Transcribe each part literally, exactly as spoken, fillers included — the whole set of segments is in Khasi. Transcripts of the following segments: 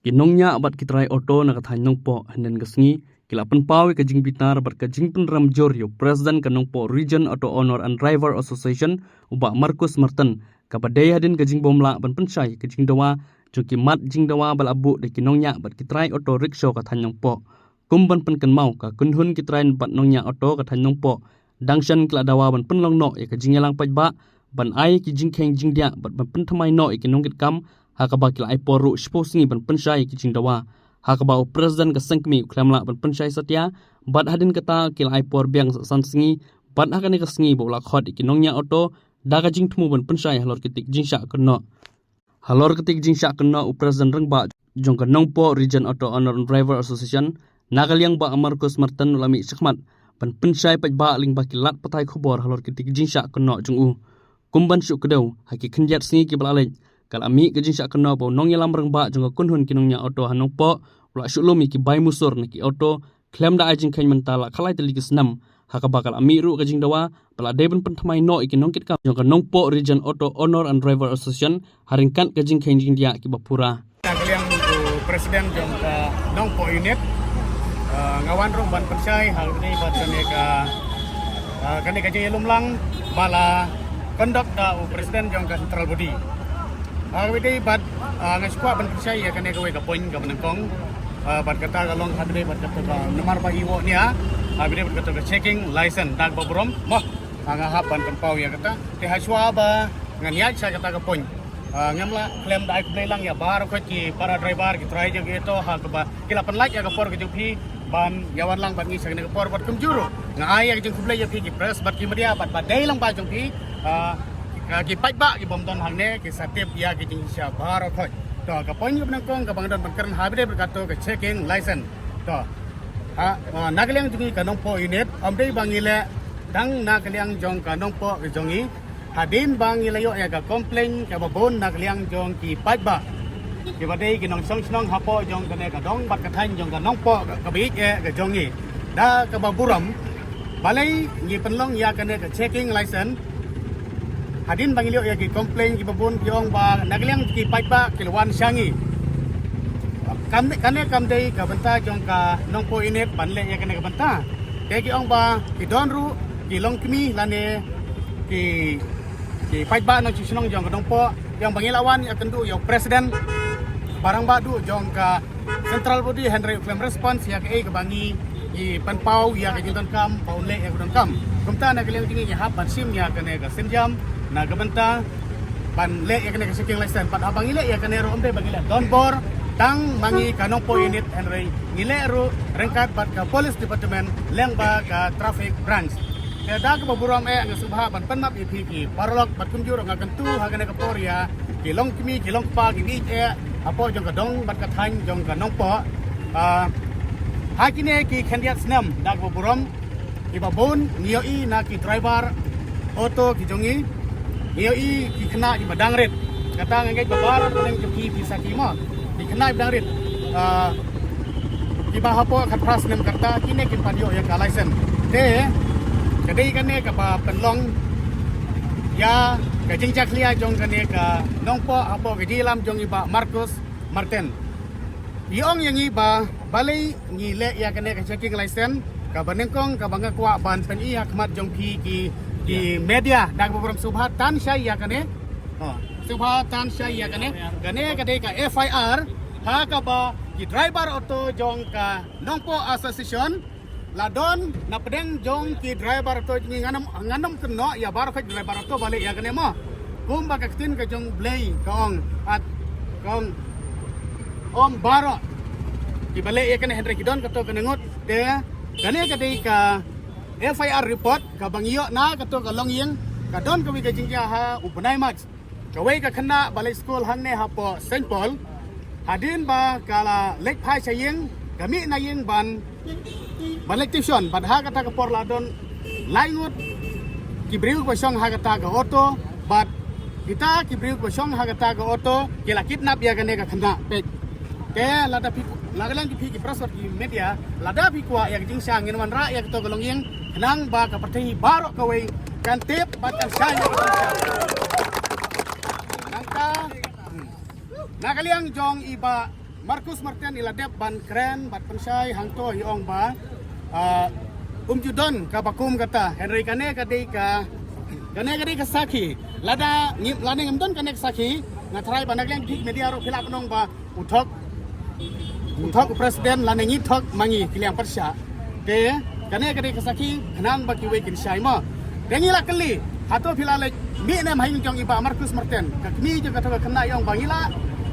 Ki nongñiah bad ki trai auto na ka thaiñ Nongpoh hynnin ka sngi ki la pynpaw ïa ka jingbitar bad ka jingpynrem jur ïa u President ka Nongpoh Region Auto Owner and Driver Association, u Bah Marcus Martin, kaba dei hadien ka jingbymlah ban pynshai ka jingdawa jong ki mat jingdawa ba la buh da ki nongñiah bad ki trai auto rickshaw ka thaiñ Nongpoh. Kum ban pynkynmaw, ka kynhun ki trai bad nongñiah auto ka thaiñ Nongpoh dang shen ki la dawa ban pynlong noh ïa ka jingïalang paidbah, ban ai ki jingkheiñ jingdiah bad ban pynthymmai noh ïa ki nongkitkam, ha kaba ki la ai por ruh shiphew sngi ban pynshai ïa ki jingdawa. Ha kaba u President ka seng kmie u khlem lah ban pynshai satia, bad hadien kata ki la ai por biang sa san sngi, bad ha kane ka sngi ba u la khot ïa ki nongñiah auto da ka jingthmu ban pynshai halor kito ki jingshah kynnoh. Halor kito ki jingshah kynnoh, u President rangbah jong ka Nongpoh Region Auto Owner and Driver Association, na ka liang Bah Marcus Martin, u la mih shakhmat ban pynshai paidbah lyngba ki lad pathai khubor halor kito ki jingshah kynnoh jong u. Kum ban shu kdew, ha ki khyndiat sngi kiba la leit, ka la mih ka jingshah kynnoh ba u nongïalam rangbah jong ka kynhun ki nongñiah auto ha Nongpoh u la shu lum ïa ki bai musur na ki auto khlem da ai jingkheiñ mynta la khatlai tylli ki snem, ha kaba ka la mih ruh ka jingdawa ba la dei ban pynthymmai noh ïa ki nongkitkam jong ka Nongpoh Region Auto Owner and Driver Association ha ryngkat ka jingkheiñ jingdiah kiba pura. Na ka liang u President jong ka Nongpoh Unit, eh, nga wan ruh ban pynshai ha kane bad kane ka, eh, kane ka jingïalumlang ba la conduct da u President jong ka Central Body. Ha kaba ïadei bad, ah, nga sngewkwah ban pynshai ïa kane kawei ka point kaba nyngkong. Ah, bad kata ka long ha kaba ïadei bad kata ka namar ba i wok nia, ha kaba ïadei bad kata ka checking license da kaba burom. Mo, ah, nga hap ban pynpaw ïa kata. Te ha shuwa ba ngan ïaid sha kata ka point, ah, ngam lah khlem da ai khublei lang ïa baroh ki para driver, ki trai jong ki auto, ha kaba ki la pynlait ïa ka por ka jong phi ban ïa wan lang bad ngi sha kane ka por bad kumjuh ruh nga ai ïa ka jingkhublei ïa phi ki press bad ki media bad ba dei lang ba jong phi, ah, ki paidbah ki bym don hangne ki sa tip ïa ki jingshah baroh khoit. To ka point kaba nyngkong kaba nga don ban kren ha kaba ïadei bad kato ka checking license. To, ha, ah, na ka liang jong ngi ka Nongpoh Unit, ym dei ba ngi leh tang na ka liang jong ka Nongpoh ka jong ngi. Hadien ba ngi la ïoh ïa ka complain kaba bun na ka liang jong ki paidbah kiba dei ki nongshong shnong hapoh jong kane ka dong bad ka thaiñ jong ka Nongpoh ka, kaba ïeit eh ka jong ngi. Da kaba burom, balei ngi pynlong ïa kane ka checking license? Hadien ba ngi la ïoh ïa ki complain kiba bun ki ong ba na ka liang ki paidbah ki la wan sha ngi. Kam, kane kam dei ka bynta jong ka Nongpoh Unit ban leh ïa kane ka bynta. Te ki ong ba ki don ruh ki longkmie lane ki, ki paidbah nongshong shnong jong ka Nongpoh, ki ong ba ngi la wan ïakynduh ïa u President, ba rangbah duh jong ka Central Body, hynrei u khlem response ïa kaei kaba ngi, ngi pynpaw ïa ka jingdonkam ba un leh ïa ka donkam. Kumta na ka liang jong ngi ngi hap ban shim ïa kane ka sienjam na ka bynta ban leh ïa kane ka checking license. Bad haba ngi leh ïa kane ruh ym dei ba ngi leh donbor tang ma ngi ka Nongpoh Unit, hynrei ngi leh ruh ryngkat bad ka Police Department lyngba ka Traffic Branch. Te da kaba burom eh nga sngewbha ban pan map ïa phi ki paralok bad kumjuh ruh nga kyntu ha kane ka por ïa ki longkmie ki longkpa ki ïeit eh hapoh jong ka dong bad ka thaiñ jong ka Nongpoh. Ah, ha kine ki khyndiat snem da kaba burom, kiba bun ngi ïohi na ki driver auto ki jong ngi, ngi ïohi ki khynnah kiba dang rit. Kata nga ngeit ba baroh pdeng jong phi phi sakhi mo, ki khynnah kiba dang rit, ah, kiba hapoh khatphra snem ka rta, kine kim pat ïoh ïa ka license. Te ka dei kane kaba pynlong ïa ka jingjakhlia jong kane ka Nongpoh hapoh ka jingïalam jong i Bah Marcus Martin. I ong ïa ngi ba balei ngi leh ïa kane ka checking license, kaba nyngkong kaba nga kwah ban pyni ha khmat jong phi ki, ki media, da kaba burom sngewbha tan shai ïa kane. Oh, sngewbha tan shai ïa kane. Kane ka dei ka F I R ha kaba ki driver auto jong ka Nongpoh Association la don na pdeng jong ki driver auto jong ngi. Ngan ym, ngan ym kynnoh ïa baroh ki driver auto ba leh ïa kane mo. Kumba ka ktien ka jong U Blei ka ong, at ka ong, ym baroh kiba leh ïa kane, hynrei ki don kato kane ngut. Te kane ka dei ka F I R report kaba ngi ïoh na kato ka longïing. Ka don kawei ka jingïa ha u bnai March. Kawei ka khynnah ba leit skul hangne hapoh Saint Paul, hadien ba ka la leit phai sha ïing, ka mih na ïing ban, ban leit tuition, bad ha kata ka por la don lai ngut ki briew ba shong ha kata ka auto, bad kita ki briew ba shong ha kata ka auto ki la kidnap ïa kane ka khynnah peit. Te lada phi, la ka liang ki phi ki press bad ki media, lada phi kwah ïa ka jingshang ngin wanrah ïa kato ka longïing, khnang ba ka pyrthei baroh kawei kan tip bad kan shai ïa ka jingshang. Nangta, hmm, na ka liang jong i Bah Marcuise Marten i la dep ban kren bad pynshai hangto, i ong ba, ah, um ju don kaba kum kata. Hynrei kane ka dei ka, kane ka dei ka sakhi. Lada ngi, lada ngim don kane ka sakhi, nga tharai ba na ka liang ki media ruh ki lah ban ong ba u thok, u thok u president lane ngi thok ma ngi ki liang pyrshah. Te kane ka dei ka sakhi khnang ba kiwei kin shai mo. Te ngi la kylli, hato phi la leit mih ne em ha ïing jong i Bah Marcuise Marten? Ka kmie jong kato ka khynnah i ong ba ngi la,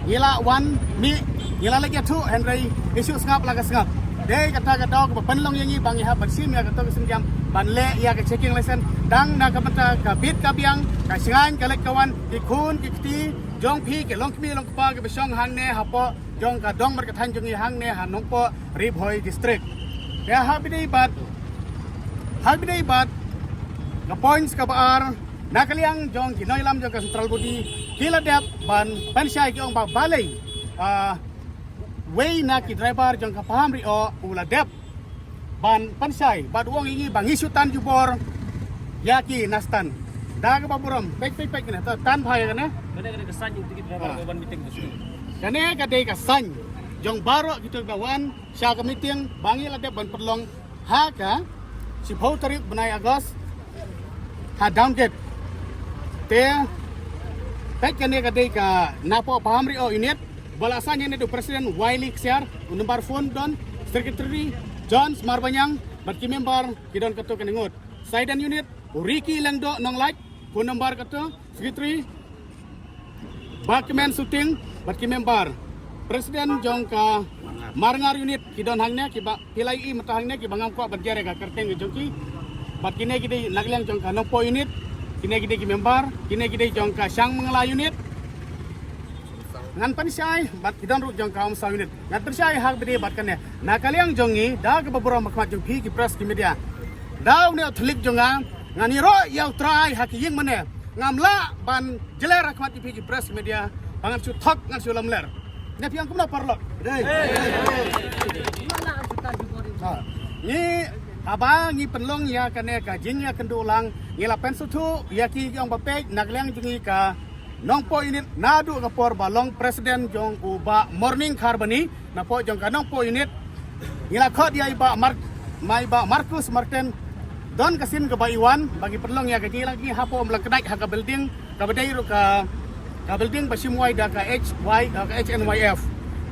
ngi la wan mih, ngi la leit ïathuh, hynrei i shu sngap la ka sngap. Dei kata ka daw kaba pynlong ïa ngi ba ngi hap ban shim ïa kato ka sienjam ban leh ïa ka checking license, tang na ka bynta ka bit ka biang, ka shngaiñ, ka leit ka wan, ki khun ki kti jong phi, ki longkmie longkpa kiba shong hangne hapoh jong ka dong markathan jong ngi hangne ha Nongpoh, Ri Bhoi District. Te ha kaba ïadei bad, ha kaba ïadei bad ka points kaba ar, na ka liang jong ki nongïalam jong ka Central Body ki la dep ban pynshai, ki ong ba balei, ah, wei na ki driver jong ka Paham Ri-oh u la dep ban pynshai bad u ong ïa ngi ba ngi shu tan jubor ïa ki na stand. Da kaba burom, peit, peit, peit kane, to tan bha ïa kane. Kane ka dei ka sign jong ki driver ba wan meeting tu sini. Kane ka dei ka sign jong baroh kito kiba wan sha ka meeting ba ngi la dep ban pynlong ha ka shiphew tarik bnai August ha Downgate. Te peit, kane ka dei ka napoh Paham Ri-oh unit, ba la sign ïa ne da u president Wiley Ksiar, u number phone don, secretary John Marbaniang, bad ki member ki don kato kane ngut. Saidan unit, u Ricky Lyngdoh Nonglait, phone number kato, secretary Bakmen Suting, bad ki member. President jong ka Marngar unit ki don hangne, kiba phi la ïohi mynta hangne, kiba ngam kwah ban jer ïa ka kyrteng ka jong ki. Bad kine ki dei na ka liang jong ka Nongpoh unit, kine ki dei ki member, kine ki dei jong ka Shangmangla unit. Ngan pynshai bad ki don ruh jong ka Umsaw unit. Ngan pynshai ha kaba ïadei bad kane. Na ka liang jong ngi, da kaba burom ha khmat jong phi ki press, ki media, da une u thylliej jong nga, ngan ïaroh ïa U Trai ha ki ïing mane. Ngam lah ban jler ha khmat jong phi ki press, ki media ba ngan shu thok, ngan shu lamler. Ne phi ong kumno, paralok? Ha. Ngi, haba ngi pynlong ïa kane ka jingïakynduh lang, ngi la pynsngewthuh ïa ki, ki ong ba peit, na ka liang jong ngi ka Nongpoh unit, naduh ka por ba long president jong u Bah Morning Kharbani, napoh jong ka Nongpoh unit, ngi la khot ïa i Bah Mar-, ma i Bah Marcuise Marten. Don ka sien kaba i wan ba ngi pynlong ïa ka jingïalang jong ngi hapoh Umlangkdait ha ka building kaba dei ruh ka, ka building ba shim wai da ka H Y, uh, ka H N Y F.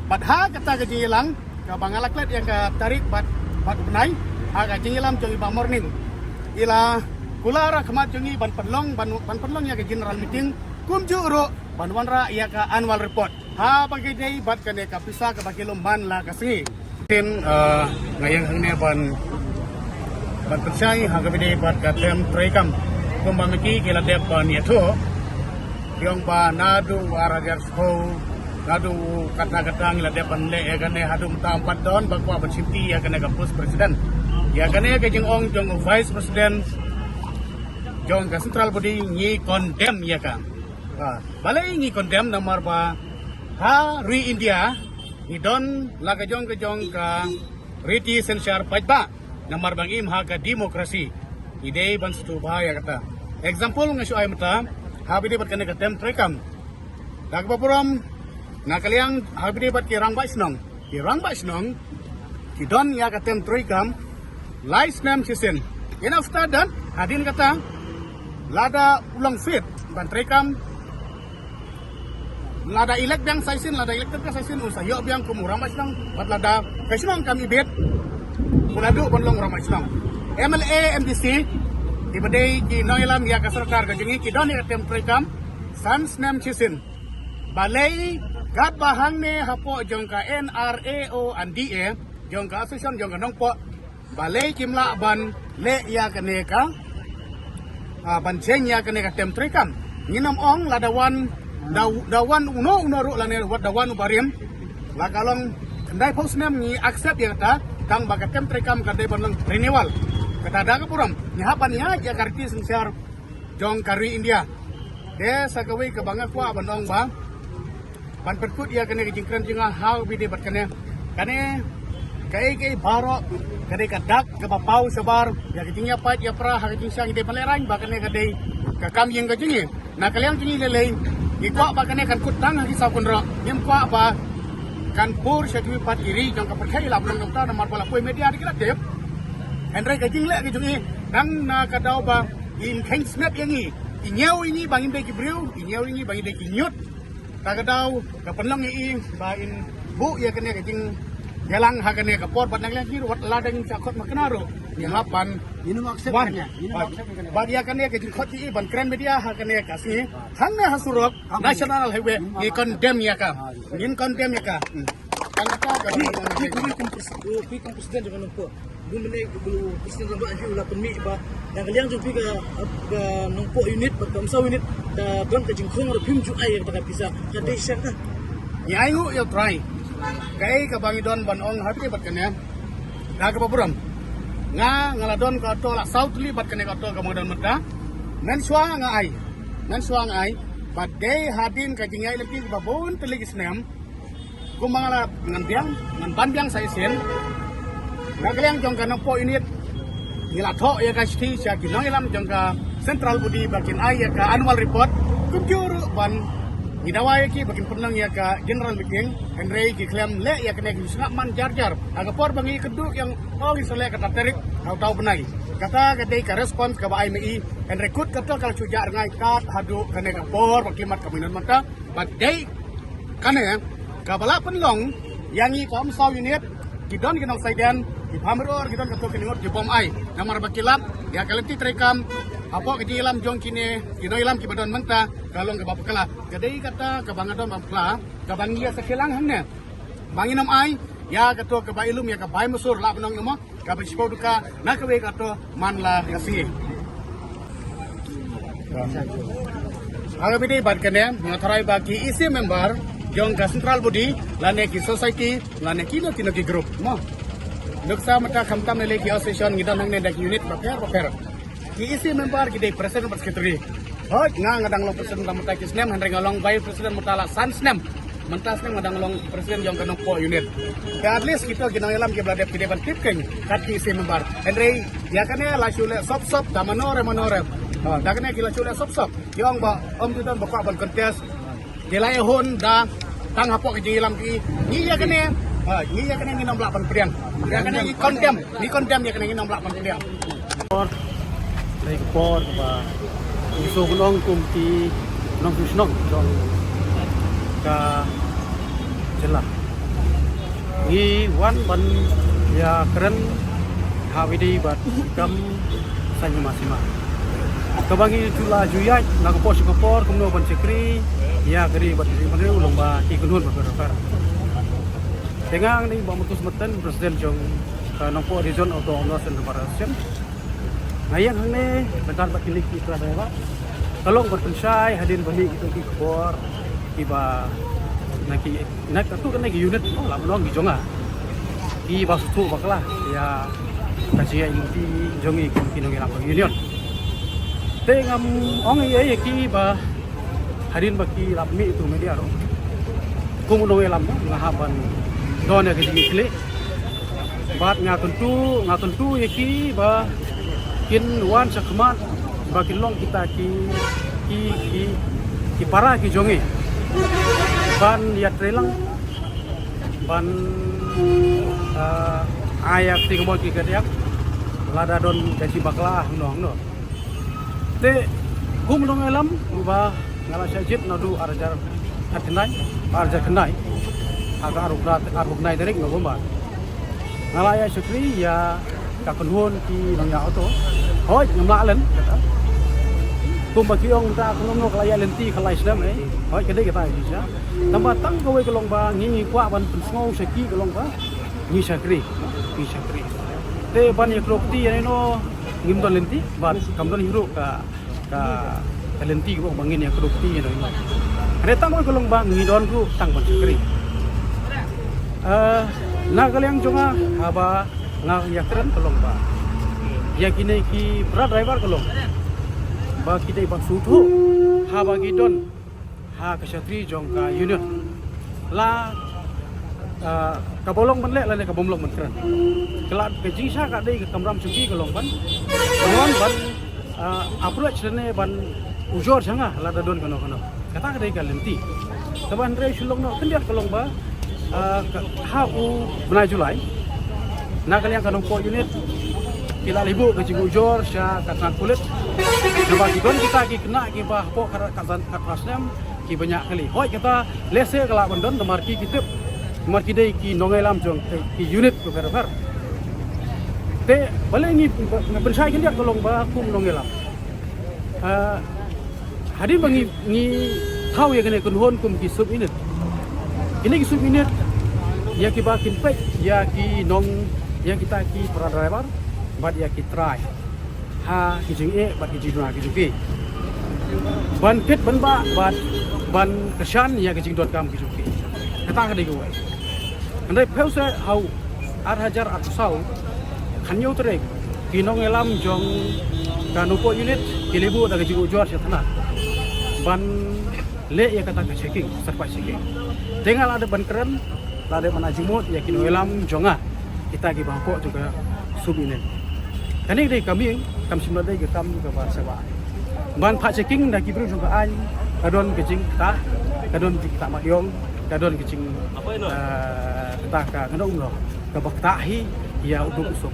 Bad ha kata ka jingïalang kaba nga la klet ïa ka tarik bad, bad u bnai, ha ka jingïalam jong i Bah Morning, i la kular ha khmat jong ngi ban pynlong, ban, ban pynlong ïa ka general meeting, kumjuh ruh ban wanrah ïa ka annual report. Ha kaba ïadei bad kane ka pisa kaba ki lum man la ka sngi. Tin, eh, nga ïeng hangne ban, ban pynshai ha kaba ïadei bad ka term treikam. Kumba ma ki ki la dep ban ïathuh, ki ong ba naduh u ar hajar shiphew, naduh katta katta ngi la dep ban leh ïa kane, haduh mynta ym pat don ba kwah ban shimti ïa kane ka post president. Ïa kane ka jingong jong u vice president jong ka central body ngi condemn ïa ka. Ha, balei ngi condemn? Namar ba ha ri India ngi don la ka jong ka jong ka riti synshar paidbah, namar ba ngi im ha ka demokrasi. Ngi dei ban sngewthuh bha ïa kata. Example nga shu ai mynta, ha kaba ïadei bad kane ka term treikam. Da kaba burom, na ka liang ha kaba ïadei bad ki rangbah shnong, ki rangbah shnong ki don ïa ka term treikam lai snem shisien. Enough, start done. Hadien kata, lada u long fit ban treikam, lada elect biang sa shisien, lada elected biang sa shisien, un sa ïoh biang kum u rangbah shnong. Bad lada ka shnong kam ibit, u la duh ban long u rangbah shnong. M L A, M D C, kiba dei ki nongïalam ïa ka sorkar ka jong ngi, ki don ïa ka term treikam san snem shisien. Balei katba hangne hapoh jong ka N R A O and D A, jong ka association jong ka Nongpoh, balei kim lah ban leh ïa kane ka, ah, ban change ïa kane ka term treikam? Ngin ym ong lada wan, da, da wan uno uno ruh lane wat da wan u barim, la ka long khyndai phew snem, ngi accept ïa kata, tang ba ka term treikam ka dei ban long renewal. Kata da ka burom, ngi hap ban ïaid ïa ka riti synshar jong ka ri India. Te sa kawei kaba nga kwah ban ong ba, ban pynkut ïa kane ka jingkren jong nga ha kaba ïadei bad kane. Kane kaei kaei baroh ka dei ka dak kaba paw shabar ïa ka jingïapait ïapra ha ka jingshang. Ngi dei ban lehraiñ ba kane ka dei ka kam ïing ka jong ngi. Na ka liang jong ngi lei lei, ngi kwah ba kane kan kut tang ha ki saw kynroh. Ngim kwah ba Kan pur sha kiwei pat ki ri jong ka pyrthei la pynlong kumta namar ba la poi media da ki la tip. Hynrei ka jingleh ka jong i, tang na ka daw ba in kheiñ snep ïa ngi, i ñiew ïa ngi ba ngin dei ki briew, i ñiew ïa ngi ba ngin dei ki ñiut. Ta ka daw ka pynlong ïa i ba in buh ïa kane ka jingïalang ha kane ka por bad na ka liang jong ngi ruh wat la dang shah khot ma kane ruh ngi hap ban Ngin ym accept wan. Kane, ngin ym accept kane. Bad ïa kane ka jingkhot jong i ban kren media ha kane ka sngi, hangne ha surok National Highway, ngi condemn ïa ka. Ngin condemn ïa ka. Hmm. Tang kata ka Phi, phi kawei kum pres-, phi kum president jong ka Nongpoh. Bun mynne u president rangbah hi u la pynmih ba na ka liang jong phi ka, ka Nongpoh unit bad ka Umsaw unit ka don ka jingkhong ruh phim ju ai ïa kata ka pisa. Ka dei shisha ka. Ngi ainguh ïa u Trai. Kaei kaba ngi don ban ong ha phi bad kane, da kaba burom, nga, nga la don ka auto la saw tylli bad kane ka auto kaba nga don mynta. Mynshuwa nga ai, mynshuwa nga ai. Bad dei hadien ka jingïaid lynti kaba bun tylli ki snem, kumba nga la, ngan biang, ngan ban biang sa shisien. Na ka liang jong ka Nongpoh unit, ngi la thoh ïa ka shithi sha ki nongïalam jong ka central body ba kin ai ïa ka annual report. Kumjuh ruh ban ngi dawa ïa ki ba kin pynlong ïa ka general meeting. Hynrei ki khlem leh ïa kane, ki sngap man jar jar. Ha ka por ba ngi kynduh ïa nga, oh, ngi sa leh kata tarik ha uta u bnai. Kata ka dei ka response kaba ai ma i. Hynrei kut kata ka la shu jah rngai kat haduh kane ka por ba khlem mat ka minot mynta. Bad dei kane kaba la pynlong ïa ngi ka Umsaw unit, ki don ki nongshai dien, ki pamror, ki don kato ki ngut ki bym ai. Namar ba ki lap ïa ka lynti treikam hapoh ka jingïalam jong kine ki nongïalam kiba don mynta, ka long kaba bakla. Ka dei kata kaba nga don ban bakla, kaba ngi ïa sakhi lang hangne. Ba ngin ym ai ïa kato kaba i lum ïa ka bai masur, lah ban ong ïa mo, kaba shiphew duka na kawei ka auto man la ka sngi. Ha kaba ïadei bad kane, nga tharai ba ki E C member jong ka central body lane ki society lane kino kino ki group, mo. Nuksa mynta khamtam lei lei ki association ngi don hangne da ki unit bapher bapher. Ki E C member ki dei president bad secretary. Hooid, nga, nga dang long president mynta ki snem, hynrei nga long vice president mynta la san snem. Mynta snem nga dang long president jong ka Nongpoh unit. Te at least kito ki nongïalam kiba la dep ki dei ban tip kein kat ki E C member. Hynrei ïa kane la shu leh sop sop da mano re mano re. Ha, da kane ki la shu leh sop sop. Ki ong ba ym ju don ba kwah ban contest. Ki la ïahun da tang hapoh ka jingïalam ki. Ngi ïa kane, ha, ngi ïa kane ngin ym lah ban pdiang. Ïa kane ngi condemn, ngi condemn ïa kane, ngin ym lah ban pdiang. Por, dei ka por kaba ngi sngewbha kum ki nongshong shnong jong ka jylla. Ngi wan ban ïakren ha kawei bad kam saiñ hima sima. Kaba ngi ju la ju ïaid na ka por sha ka por kumno ban shakri ïa ka ri bad ka ri bad u long ba ki kynhun bapher bapher. Te nga ngi Bah Marcus Martin, president jong ka Nongpoh Region Auto Owners and Drivers Association. Nga ïeng hangne bad bad kine ki para driver. Ka long ban pynshai hadien ba mih kito ki khubor kiba na ki, na katu kane ki unit, oh, la ban ong ki jong nga, kiba sngewthuh bakla ïa ka jingïaid lynti jong ngi kum ki nongïalam ka union. Te ngam ong ei ei ïa ki ba hadien ba ki la mih tu media ruh, kum u nongïalam nga hap ban don ïa ka jingkitkhlieh. Bad nga kyntu, nga kyntu ïa ki ba kin wan shakhmat ba kin long kita ki, ki, ki, ki para ki jong ngi ban ïatreilang, ban, ah, ai ïa ki kynmaw ki kadiang lada don ka jingbakla hangno hangno. Te kum u nongïalam uba nga la shah jied naduh ar hajar khatkhyndai, ar hajar khyndai ha ka arphew khyndai tarik November. Nga la ïa shakri ïa ka kynhun ki nongïalam auto. Hooid, ngam lah len kata. Kumba ki ong mynta ka long ka la ïa lynti ka lai snem, eh. Hooid, ka dei kata shisha. Tangba tang kawei ka long ba ngi, ngi kwah ban pynsngew sha ki ka long ba ngi shakri, ngi shakri. Te ban ïa kynroh kti ïa no ngim don lynti bad kam don hi ruh ka, ka, ka lynti kaba ngin ïa kynroh kti ïa no. Hynrei tang kawei ka long ba ngi don ruh tang ban shakri. Eh, na ka liang jong nga haba nga ïakren ka long ba ïa kine ki para driver ka long ba ki dei ban sngewthuh haba ki don ha ka shakri jong ka union. La, ah, kaba long ban leh lane kaba ym long ban kren. Ka la ka jingshisha ka dei ka kamram shuki ka long ban, ban, ban, ah, approach lane ban ujor sha nga lada don kano kano. Kata ka dei ka lynti. Kaba hynrei shu long noh khyndiat ka long ba Ah, ka, ha u bnai July, na ka liang ka Nongpoh unit ki la leit buh ka jingujor sha ka tnat pulit. Naba ki don kita ki khynnah kiba hapoh ka, ka, ka, ka snem kiba ñiah kali. Hooid, kata lehse ka lah ban don namar ki, ki tip namar ki dei ki nongïalam jong ki, ki unit kiba pher pher. Te balei ngi, ngi pynshai khyndiat ka long ba kum nongïalam. Ah, hadien ba ngi, ngi thaw ïa kine kynhun kum ki sub unit. Kine ki sub unit ïa kiba kin peit ïa ki nong, ïa kita ki para driver bad ïa ki trai ha ki jingeh bad ki jingduna ki jong ki, ban kit ban bah bad ban kyrshan ïa ki jingdonkam ki jong ki. Kata ka dei kawei. Hynrei phi ïohi seh ha u ar hajar arphew saw, khathynñiew tarik, ki nongïalam jong ka Nongpoh unit ki leit buh da ka jingujor sha thana ban leh ïa kata ka checking, surprise checking. Te nga la dep ban kren, la dep ban ai jingmut ïa ki nongïalam jong nga, kita kiba hapoh jong ka sub unit. Kane ka dei ka mieng, kam shym la dei ka kam kaba sngewbha ban phah checking da ki briew jong ka aiñ. Ka don ka jingktah, ka don ka jingktah mat ïong, ka don ka jing, eh, kata ka, nga ong kumno, kaba ktah hi ïa u briew u suk.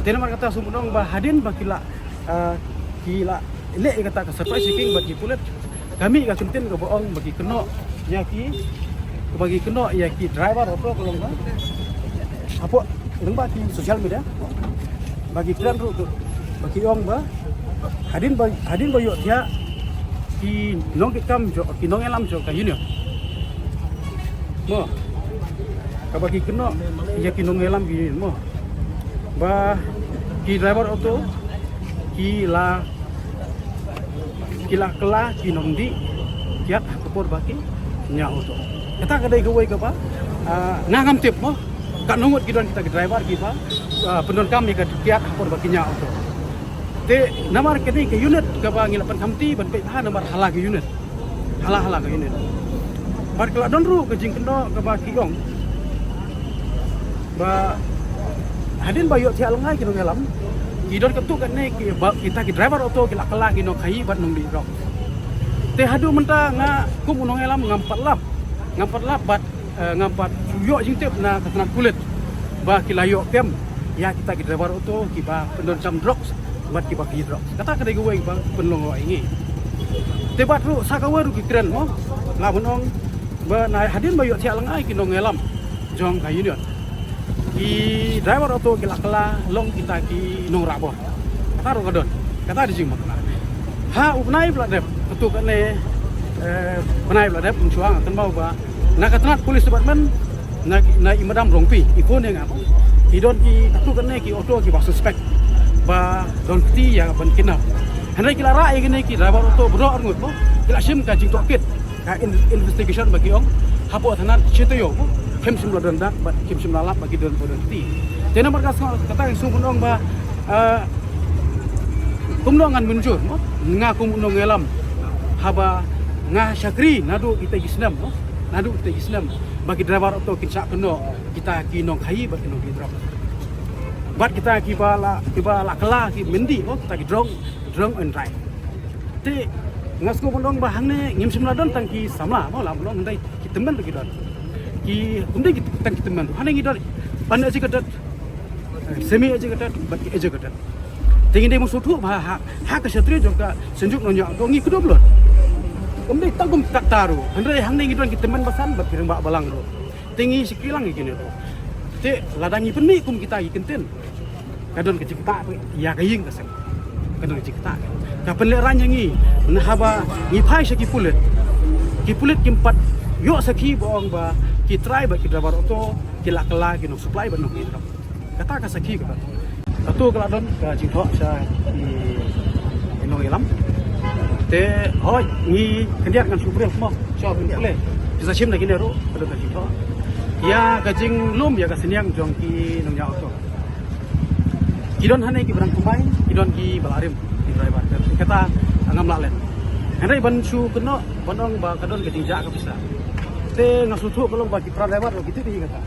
Te namar kata sngewbha ban ong ba hadien ba ki la, eh, ki la leh ïa kata ka surprise checking bad ki pulit, ka mih ka kyntien kaba ong ba ki kynnoh ïa ki, ba ki kynnoh ïa ki driver auto ka long ba hapoh lyngba ki social media, ba ki kren ruh ba ki ong ba hadien ba, hadien ba ïohthiah ki nongkitkam jong, ki nongïalam jong ka union, mo, kaba ki kynnoh ïa ki nongïalam ki union, mo, ba ki driver auto ki la, ki la kylla ki nongdih kiad ha ka por ba ki ñiah auto. Kata ka dei kawei kaba, ah, nga ngam tip, mo, katno ngut ki don kita ki driver kiba, ah, pyndonkam ïa ka kiad ha ka por ba ki ñiah auto. Te namar kane ka unit kaba ngi la pynkhamti ban peit bha namar ha la ka unit, ha la, ha la ka unit. Bad ka la don ruh ka jingkynnoh kaba ki ong ba hadien ba ïohthiah lyngngai ki nongïalam, ki don katto katne kiba, kita ki driver auto ki la kylla ki nongkhaïi bad nongdih drugs. Te haduh mynta nga kum u nongïalam ngam pat lap, ngam pat lap bad, eh, ngam pat ïoh jingtip na ka tnat pulit ba ki la ïoh kem ïa kita ki driver auto kiba pyndonkam drugs bad kiba khaïi drugs. Kata ka dei kawei ba pynlong ïa ngi. Te bad ruh sa kawei ruh ki kren, mo, la ban ong ba na hadien ba ïohthiah lyngngai ki nongïalam jong ka union, ki driver auto ki la kylla long kita ki nongrah bor. Kata ruh ka don, kata dei jingmut. Ha u bnai ba la dep, katto katne, eh, bnai ba la dep, mynshwa nga kynmaw ba na ka tnat police department, na, na i Madam Rongpi i phone ïa nga, ki don ki katto katne ki auto kiba suspect ba don kti ïa ban kidnap. Hynrei ki la rah ïa kine ki driver auto baroh arngut, mo, ki la shim ka jingtohkit, ka in-, investigation ba ki ong hapoh thana shi taïew, mo, kim shym la don dak bad kim shym la lap ba ki don, ba don kti. Te namar kata, kata ka shu ban ong ba, eh, kumno ngan mynjur, mo, nga kum u nongïalam, haba nga shakri naduh kita ki snem, mo, naduh kita ki snem ba ki driver auto kin shah kynnoh kita ki nongkhaïi bad ki nongdih drugs, bad kita kiba la, kiba la kylla ki mendi, mo, kita ki drunk, drunk and drive. Te nga sngewbha ban ong ba hangne ngim shym la don tang ki samla, mo, la ban ong, hynrei ki tymmen ruh ki don. Ki, ym dei ki, tang ki tymmen, hangne ngi don uneducated, eh, semi educated bad ki educated. Te ngi dei ban sngewthuh ba ha, ha ka shatri jong ka Synjuk Nongñiah Auto ngi kdew blot. Ym dei tang kum kata ruh, hynrei hangne ngi don ki tymmen basan bad ki rangbah balang ruh. Te ngi shakri lang ïa kine ruh. Te lada ngi pynmih kum kita ki kyntien, ka don ka jingktah ïa ka ïing ka sem. Ka don ka jingktah. Ka pynlehraiñ ïa ngi, na haba ngi phai sha ki pulit, ki pulit kim pat ïoh sakhi ba ong ba ki trai bad ki driver auto ki la kylla ki nong supply bad nong khaïi drugs. Kata ka sakhi kaba Kato ka la don ka jingthoh sha i, i nongïalam. Te hooid ngi khyndiat ngan shu briew mo, sha pule. Ki sa shim na kine ruh ka don ka jingthoh ïa ka jinglum ïa ka synñiang jong ki nongñiah auto. Ki don hangne kiba dang kumbai, ki don kiba la rim, ki driver. Kata ngam lah len. Hynrei ban shu kynnoh ban ong ba ka don ka jingjah ka pisa. Te nga shu thuh ka long ba ki para driver ruh ki tip hi kata.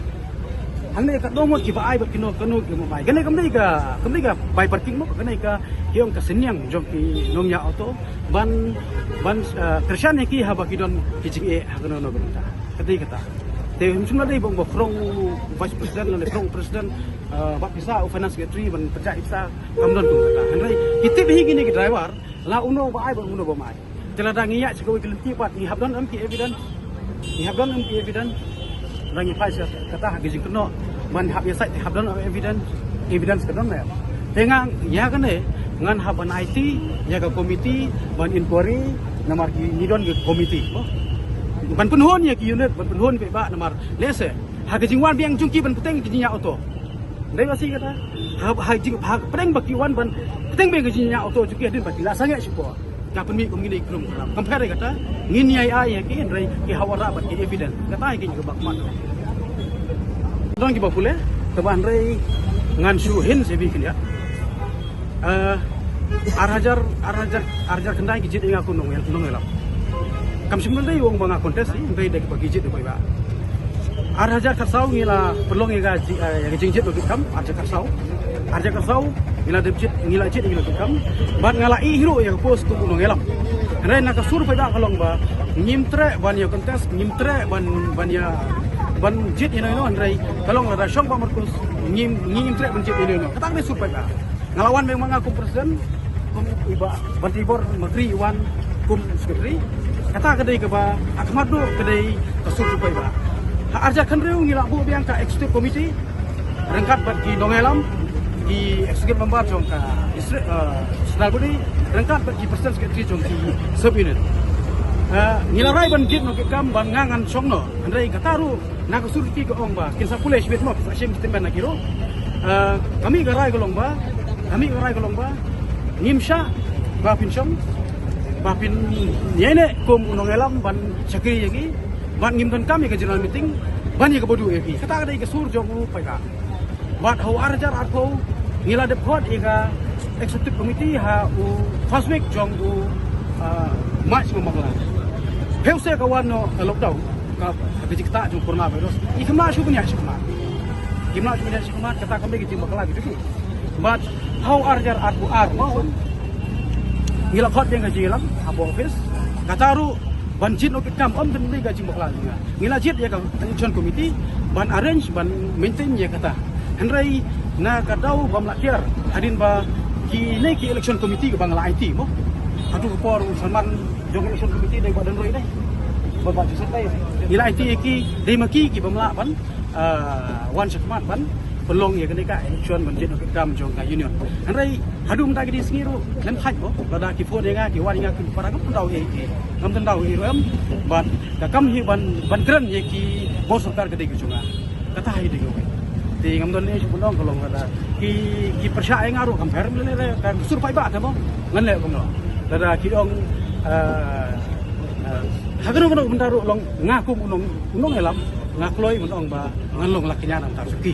Hangne katno ngut kiba ai bad kino kano kiba ym ai. Kane kam dei ka, kam dei ka bai parking mo, kane ka, ki ong ka synñiang jong ki nongñiah auto ban, ban, eh, kyrshan ïa ki haba ki don ki jingeh ha kano kano ka bynta. Ka dei kata. Te him shim la dei ba u ba khrong vice president lane khrong president, eh, ba pisa u finance secretary ban pynjah ipsa kam don kum kata. Hynrei ki tip hi kine ki driver la uno ba ai ba uno ba mai. Te lada ngi ïa shi kawei ki lynti pat ngi hap don em ki evidence. Ngi hap don em ki evidence. Lada ngi phai sha kata ha ki jingkynnoh ban hap ïa sait hap don em evidence. Evidence ka don ne. Te nga ïa kane ngan hap ban aiti ïa ka committee ban inquiry namar ki ngi don ki committee. Ban pynhun ïa ki unit ban pynhun paidbah namar lehse ha ka jingwan biang jong ki ban pyntheng ki jingïa auto. Dei ba si kata ha ha jing ha pdeng ba ki wan ban pyntheng biang ki jingïa auto jong ki hadien ba ki la sangeh shipor. Ka pynmih kum ngin ïa krum kram. Compare kata ngin ïa ai ïa ki hynrei ki hawara bad ki evidence. Kata ïa ki ka bak man. Don ki ba pule kaba hynrei ngan shu hin sebi kynja. Eh, ar hajar ar hajar ar hajar khyndai ki jied ïa nga kum nong nong ïalam. Kam shym dei wong ba nga contest hynrei dei ba ki jied dei ba. Ar hajar khatsaw ngi la pynlong ïa ka ji- eh, ïa ka jingjied nongkitkam ar hajar khatsaw. Ar hajar khatsaw ngi la dep jied ngi la jied ngi la kitkam. Bad nga la ïeh ruh ïa ka post kum u nongïalam. Hynrei na ka sur paidbah ka long ba ngim treh ban ïa contest ngim treh ban ban ïa ban jied ïa no ïa no hynrei ka long lada shong ba Marcus ngim ngim treh ban jied ïa no ïa no. Kata ka dei sur paidbah. Nga la wan meng ma nga kum president kum i ba ban tibor ma kri wan kum secretary. Kata ka dei kaba ha khmat duh ka dei ka sur paidbah. Ha ar hajar khathynriew ngi la buh biang ka executive committee ryngkat bad ki nongïalam ki executive member jong ka district, eh, Senalburi ryngkat bad ki president secretary jong ki sub unit. Eh, ngi la rai ban jied nongkitkam ban nga ngan shong noh hynrei kata ruh na ka sur ki ka ong ba kin sa pule shibit mo sa shim statement na ki ruh. Eh, kami ka rai ka long ba kami ka rai ka long ba ngim shah ba phin shong ba phin ïaineh kum u nongïalam ban shakri ïa ngi. Bad ngim donkam ïa ka general meeting ban ïa kaba duh ïa ki. Kata ka dei ka sur jong u paidbah. Bad ha u ar hajar arphew ngi la dep khot ïa ka executive committee ha u first week jong u, ah, March nga bakla. Phew se ka wan noh ka lockdown ka ka jingktah jong u coronavirus. I kham lah shuh ban ïa shuh khmat. Kim lah shuh ban ïa shuh khmat kata kam dei ka jingbakla ki tu. Bad ha u ar hajar arphew ar ma un ngi la khot biang ka jingïalam hapoh office. Kata ruh ban jied nongkitkam ym dei ka jingbakla jong nga. Ngi la jied ïa ka election committee ban arrange ban maintain ïa kata. Hynrei na ka daw bym lah kiar hadien ba kine ki election committee kaba nga la aiti mo. Haduh ka por u chairman jong election committee dei Bah Dhanroi dei. Bah Bah Joseph dei. Ngi la aiti ïa ki dei ma ki ki bym lah ban, ah, wan shakhmat ban pynlong ïa kane ka election ban jied nongkitkam jong ka union. Hynrei haduh mynta ki dei sngi ruh lem thait mo lada ki phone ïa nga ki wan ïa nga ki para ngam tyndaw ïa ki ngam tyndaw ïa ki ruh em. Bad ka kam hi ban ban kren ïa ki bor sorkar ka dei ka jong nga. Kata hi dei ka wei. Te ngam don ne shu pynlong ka long lada ki ki pyrshah ïa nga ruh kam pher lane re ka sur paidbah te mo. Ngan leh kumno lada ki ong, eh, eh, ha kano kano bynta ruh long nga kum u nong u nongïalam nga kloi ban ong ba ngan long la kñia nangta shuki.